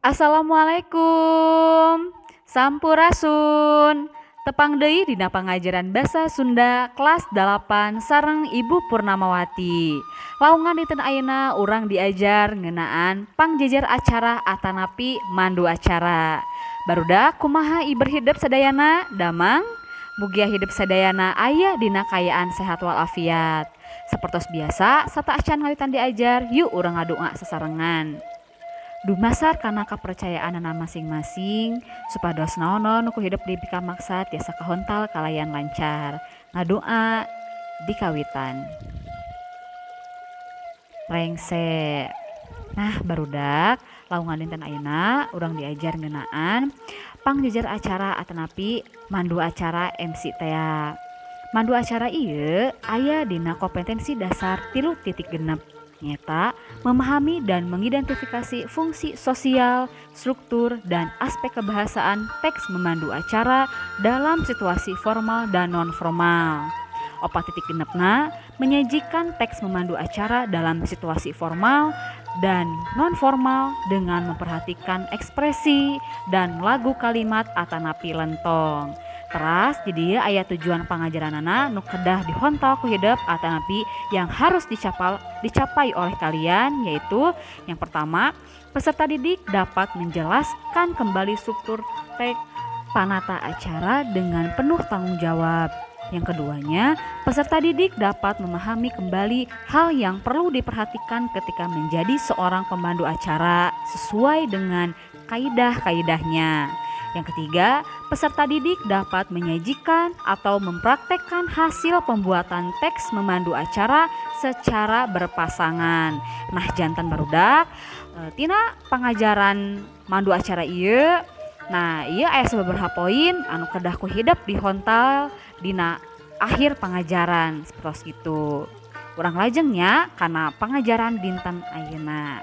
Assalamualaikum. Sampurasun. Tepang deui dina pangajaran basa Sunda kelas 8 sareng Ibu Purnamawati. Laungan dinten ayeuna urang diajar ngeunaan pangjejer acara atanapi mandu acara. Barudak, kumaha iber hidep sadayana? Damang? Mugia hidep sadayana aya dina kaayaan sehat walafiat. Sapertos biasa, sateuacan ngawitan diajar, yuk urang ngadoa sasarengan. Dumasar kana kapercayaanana masing-masing supados naon nu ku hidep dipikamaksa tiasa kahontal kalayan lancar. Ngadoa dikawitan. Rengse. Nah, barudak, laungan dinten ayeuna urang diajar ngeunaan pangjejer acara atanapi mandu acara, MC tea. Mandu acara ieu aya dina kompetensi dasar 3.6, nyaeta memahami dan mengidentifikasi fungsi sosial, struktur, dan aspek kebahasaan teks memandu acara dalam situasi formal dan non formal. 4.6na menyajikan teks memandu acara dalam situasi formal dan non formal dengan memperhatikan ekspresi dan lagu kalimat atanapi lentong. Teras jadi aya tujuan pangajaranana nu kedah dihontal ku hidep atanapi yang harus dicapai oleh kalian, yaitu yang pertama, peserta didik dapat menjelaskan kembali struktur teks panata acara dengan penuh tanggung jawab. Yang keduanya, peserta didik dapat memahami kembali hal yang perlu diperhatikan ketika menjadi seorang pemandu acara sesuai dengan kaidah-kaidahnya. Yang ketiga, peserta didik dapat menyajikan atau mempraktekkan hasil pembuatan teks memandu acara secara berpasangan. Nah, janten barudak, tina pangajaran mandu acara ieu. Nah, ieu aya sababaraha poin anu kedah ku hidep dihontal dina akhir pangajaran seperti itu. Urang lajeng nya kana pangajaran dinten ayeuna.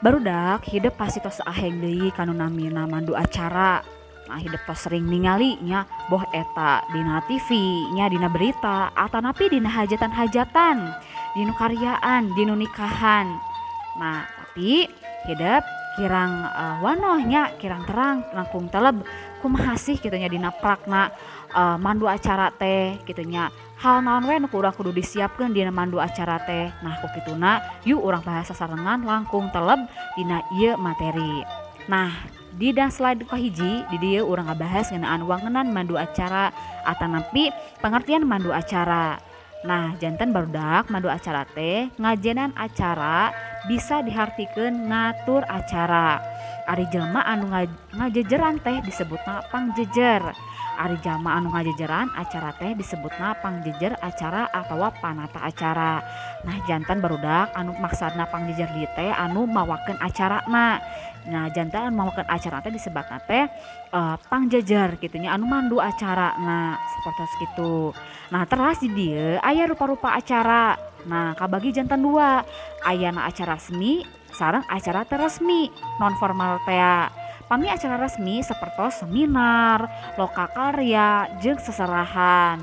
Barudak, hidep pasti tos aheng deui ka nu namina mandu acara. Nah, hidep tos sering ningali nya, boh eta dina TV nya, dina berita, atanapi dina hajatan-hajatan, dinu karyaan, dinu nikahan. Nah, tapi hidep kirang wanoh nya, kirang terang langkung teleb kumaha sih kitu nya dina prakna mandu acara teh kitu nya, hal naon we nu ku urang kudu disiapkeun dina mandu acara teh. Nah, ku kituna yuk urang bahas sasarengan langkung teleb dina ieu materi. Nah, di dan slide kahiji di dieu urang ngabahas ngeunaan wangenan mandu acara atanapi pengertian mandu acara. Nah, janten barudak, mandu acara teh ngajenan acara, bisa dihartikeun ngatur acara. Ari jelema anu ngajejeran teh disebutna pangjejer. Ari jalma anu ngajejeran acara teh disebutna pangjejer acara atawa panata acara. Nah, janten barudak, anu maksudna pangjejer dieu teh anu mawakeun acarana. Nah, janten anu mawakeun acara teh disebutna teh pangjejer kitu nya, anu mandu acarana sapertos kitu. Nah, teras di dieu aya rupa-rupa acara. Nah, kabagi janten dua, ayana acara resmi sareng acara teu resmi, non formal tea. Pami acara resmi sapertos seminar, lokakarya, jeung seserahan.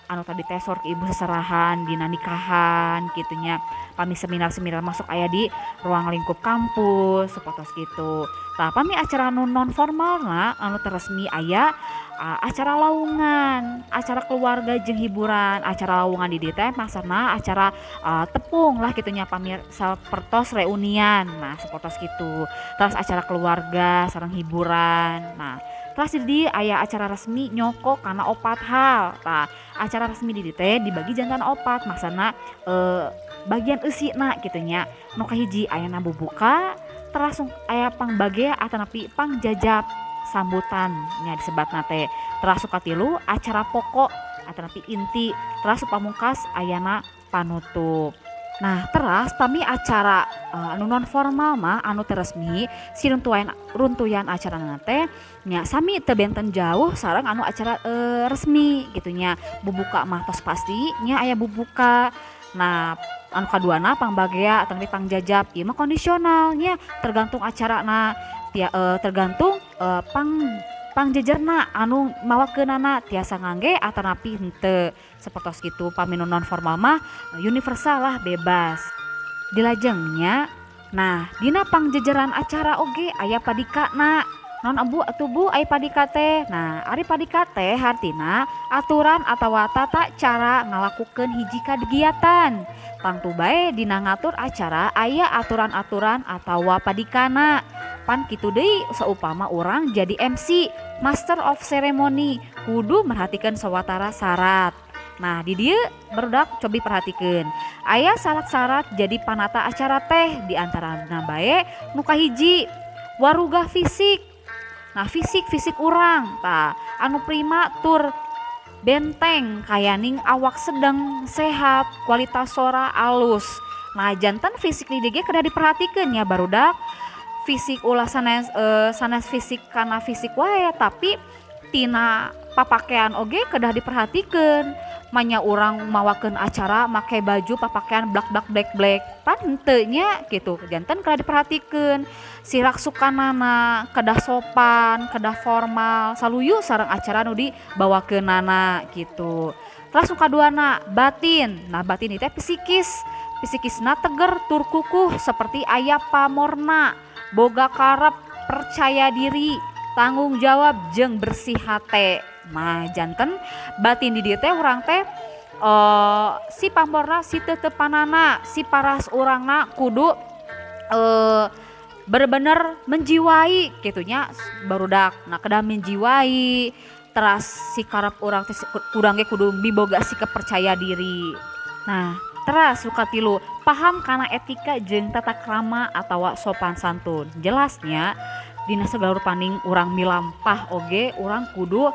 Anu tadi teh saur ibu, seserahan dina nikahan kitu nya. Pami seminar-seminar masuk aya di ruang lingkup kampus sapertos kitu. Tah, pami acara nu non formalna, anu teu resmi, aya acara laungan, acara keluarga jeung hiburan. Acara laungan di dieu teh maksudna acara tepung lah kitu nya, pami sapertos reunian. Nah, sapertos kitu. Terus acara keluarga sareng hiburan. Nah, teras di dieu aya acara resmi nyoko kana opat hal. Tah, acara resmi di dieu teh dibagi janten opat, maksudna bagian eusina kitu nya. Nu kahiji ayana bubuka, teras aya pangbagea atanapi pangjajap, sambutan nya disebatna teh. Teras nu katilu acara pokok atanapi inti, teras nu pamungkas ayana panutup. Nah, teras pami acara anu non formal mah, anu teu resmi, si runtuyan acarana teh nya sami, teu benten jauh sareng anu acara resmi gitu nya. Bubuka mah tos pasti nya aya bubuka. Nah, anu kaduana pangbagea atanapi pangjajap, ieu mah kondisional nya, tergantung acarana tia, tergantung pangjejerna anu mawakeunana tiasa ngangge atanapi henteu, sapertos kitu. Pami nu non formal mah universal lah, bebas. Dilajengnya Nah, dina pangjejeran acara oge aya padikana. Naon bu atuh bu aya padika teh? Nah, ari padika teh hartina aturan atawa tata cara ngalakukeun hiji kagiatan. Tangtu bae dina ngatur acara aya aturan-aturan atawa padikana. Pan kitu deui saupama urang jadi MC, Master of Ceremony, kudu merhatikeun sawatara syarat. Nah, di dieu barudak cobi perhatikeun. Aya syarat-syarat jadi panata acara teh, di antarana bae nu kahiji waruga fisik. Nah, fisik urang tah anu prima tur benteng kayaning awak sedang sehat, kualitas sora alus. Nah, janten fisik di dieu kedah diperhatikeun ya barudak. Fisik ulah sanes sanes fisik kana fisik wae, tapi tina papakean oge kedah diperhatikeun. Manya urang mawakeun acara make baju papakean blak-blak blek-blek, pan henteu nya gitu. Janten kedah diperhatikeun sirak sukanana, kedah sopan, kedah formal, saluyu sareng acara nu dibawakeunana gitu. Terus nu kaduana batin. Nah, batin ieu teh psikis. Psikisna teger tur kukuh seperti aya pamorna, boga karep, percaya diri, tanggung jawab jeung bersih hate. Nah, janten batin di dieu teh urang teh si pamorna, si teuteupanana, si paras urangna kudu bener-bener menjiwai kitu nya barudak. Nah, kedah menjiwai teras si karep urang teh urang ge kudu miboga sikap percaya diri. Nah, teras nu katilu paham kana etika jeung tata krama atawa sopan santun. Jelasnya dina segala rupaning urang milampah oge urang kudu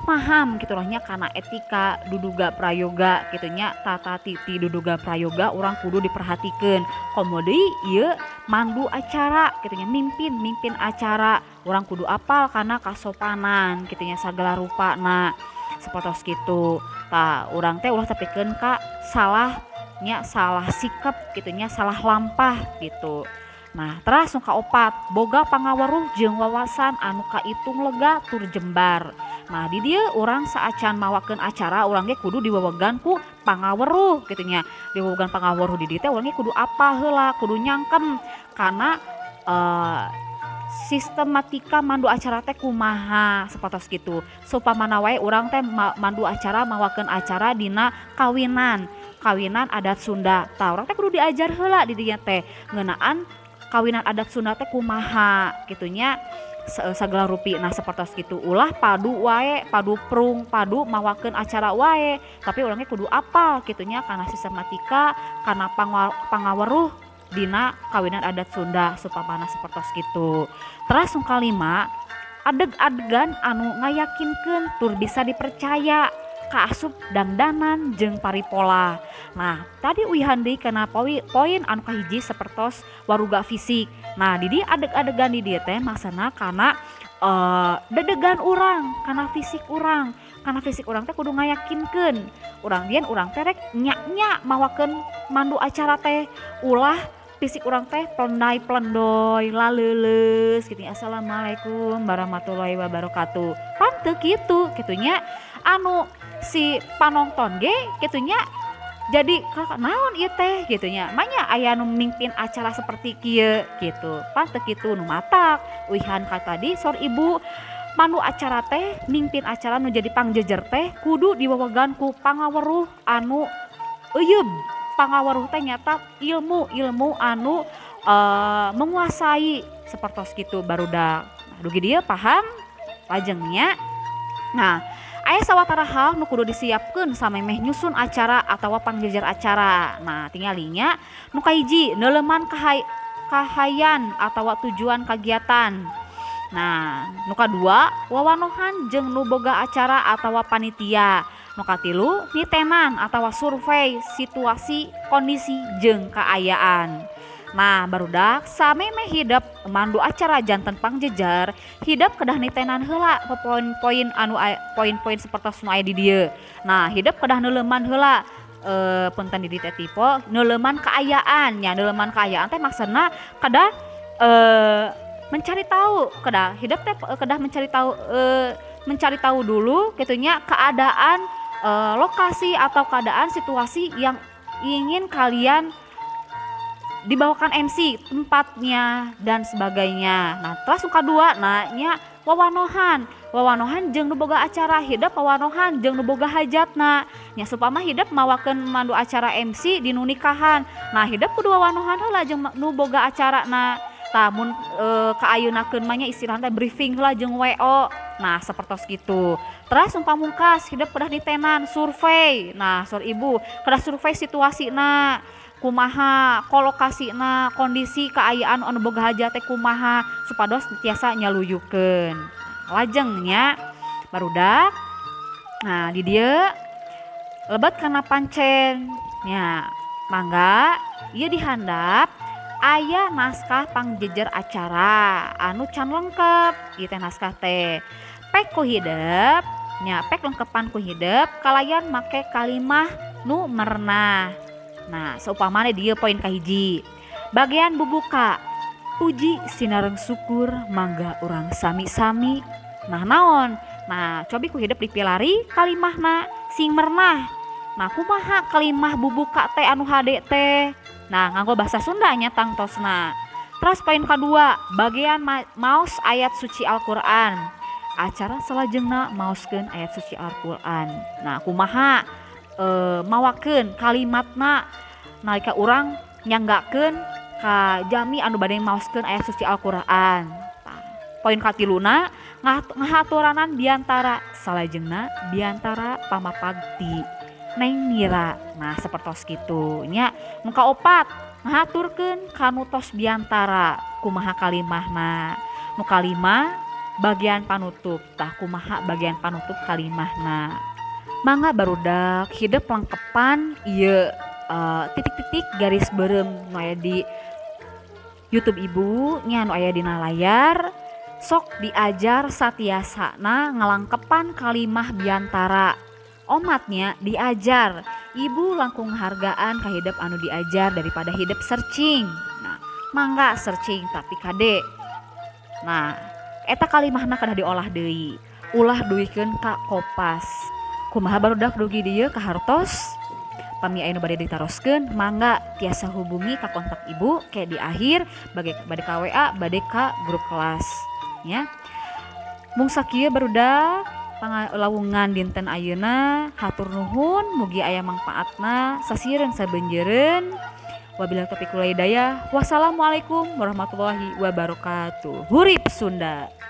paham kitu lah nya kana etika duduga prayoga kitu nya, tata titi duduga prayoga urang kudu diperhatikeun. Komo deui ieu mandu acara kitu nya, mimpin acara urang kudu apal kana kasopanan kitu nya sagala rupana sapertos kitu. Tah, urang teh ulah tepikeun ka salah nya, salah sikap kitu nya, salah lampah gitu. Nah, teras nu kaopat boga pangaweruh jeung wawasan anu kaitung lega tur jembar. Nah, di dieu urang saacan mawakeun acara urang ge kudu diwewegan ku pangaweruh kitu nya. Diwewegan pangaweruh di dieu teh urang ge kudu apal heula, kudu nyangkem kana sistematika mandu acara teh kumaha sapertos kitu. Saupamana wae urang teh mandu acara mawakeun acara dina kawinan, kawinan adat Sunda. Tah, urang teh kudu diajar heula di dinya teh ngeunaan kawinan adat Sunda teh kumaha kitu nya, sagala rupi. Nah, sapertos kitu ulah padu wae, padu prung, padu mawakeun acara wae, tapi urang ge kudu apal kitu nya kana sistematika, kana pangaweruh dina kawinan adat Sunda supamana sapertos kitu. Teras nu kalima adeg-adegan anu ngayakinkeun tur bisa dipercaya, kaasup dangdanan jeung paripola. Nah, tadi uihan deui kana poin anu kahiji sapertos waruga fisik. Nah, di dieu adeg-adegan di dieu teh maksana kana dedegan urang, kana fisik urang. Kana fisik urang teh kudu ngayakinkeun. Urang dieun urang teh rek nya-nya mawakeun mandu acara teh, ulah fisik urang teh plenday-plendoy, laleuleus kitu. Assalamualaikum warahmatullahi wabarakatuh. Pan teu kitu kitu nya, anu si panonton ge kitu nya jadi kakak naon ieu teh kitu nya, manya aya nu mimpin acara seperti kieu kitu. Pan teu kitu nu matak uihan ka tadi sor ibu mandu acara teh, mimpin acara nu jadi pangjejer teh kudu diwewegan ku pangaweruh anu euyeup. Pangaweruh teh nyata ilmu-ilmu anu menguasai sapertos kitu barudak. Nah, dugi dieu paham lajengnya. Nah, aya sawatara hal nu kudu disiapkeun samemeh nyusun acara atawa pangjejer acara. Nah, tingalinya nu kahiji neuleuman kahayan atawa tujuan kagiatan. Nah, nu kadua wawanohan jeung nu boga acara atawa panitia. Nu katilu nitenan atawa survei situasi, kondisi jeung kaayaan. Nah, barudak samemeh hidep mandu acara janten pangjejer, hidep kedah nitenan heula poin-poin anu poin-poin sapertos nu aya di dieu. Nah, hidep kedah neuleuman heula punten di dieu teh tipe neuleuman kaayaan nya, neuleuman kaayaan teh maksudna kedah mencari tahu, kedah hidep teh kedah mencari tahu dulu kitu nya keadaan lokasi atau keadaan situasi yang ingin kalian Dibawakan MC tempatnya dan sebagainya. Nah, terus nu kadua nah nya wawanohan. Wawanohan jeung nu boga acara, hidep wawanohan jeung nu boga hajatna. Nya supama hidep mawakeun mandu acara MC di nu nikahan. Nah, hidep kudu wawanohan heula jeung nu boga acarana. Tah mun kaayeunakeun mah nya istilahna teh briefing heula jeung WO. Nah, sapertos kitu. Terus nu pamungkas hidep kedah nitenan survei. Nah, saur ibu kedah survei situasina, kumaha kolokasina, kondisi kaayaan anu boga hajat teh kumaha supados tiasa nyaluyukeun. Lajeng nya barudak. Nah, di dieu lebet kana pancen nya, mangga ieu dihandap aya naskah pangjejer acara anu can lengkep ieu teh naskah teh. Pek ku hidep nya, pek lengkepan ku hidep kalayan make kalimah nu merenah. Nah, saupamana dieu poin kahiji, bagian bubuka puji sinareng syukur mangga urang sami-sami. Nah, naon? Nah, cobi ku hidep dipilari kalimahna sing merenah. Nah, kumaha kalimah bubuka teh anu hade teh? Nah, nganggo bahasa Sunda nya tangtosna. Terus poin kadua, bagian maos ayat suci Al-Qur'an. Acara salajengna maoskeun ayat suci Al-Qur'an. Nah, kumaha mawakeun kalimatna nalika urang nyanggakeun ka jami anu bade maoskeun ayat suci Al-Qur'an. Tah, poin katiluna ngahaturanan biantara, salajengna biantara pamapagti Neng Mira. Nah, sapertos kitu nya. Nu kaopat ngahaturkeun ka nu tos biantara, kumaha kalimahna. Nu kalima bagian panutup. Tah, kumaha bagian panutup kalimahna. Mangga barudak hidep lengkepan ieu titik-titik garis beureum nu aya di YouTube ibu nya, nu aya dina layar. Sok diajar satiasana ngalangkepan kalimah biantara. Omatnya diajar, ibu langkung hargaan ka hidep anu diajar daripada hidep searching. Nah, mangga searching tapi kade. Nah, eta kalimahna kedah diolah deui, ulah duikeun ka kopas. Kumaha barudak, dugi dieu kahartos? Pami aya nu bade ditaroskeun, mangga tiasa hubungi ka kontak ibu ke di akhir, bade bade ka WA, bade ka grup kelas nya. Mung sakieu barudak pangalawungan dinten ayeuna. Hatur nuhun, mugi aya mangpaatna. Sasieureun sabeunjeureun. Wabillahi taufiq wal hidayah, wassalamualaikum warahmatullahi wabarakatuh. Hurip Sunda.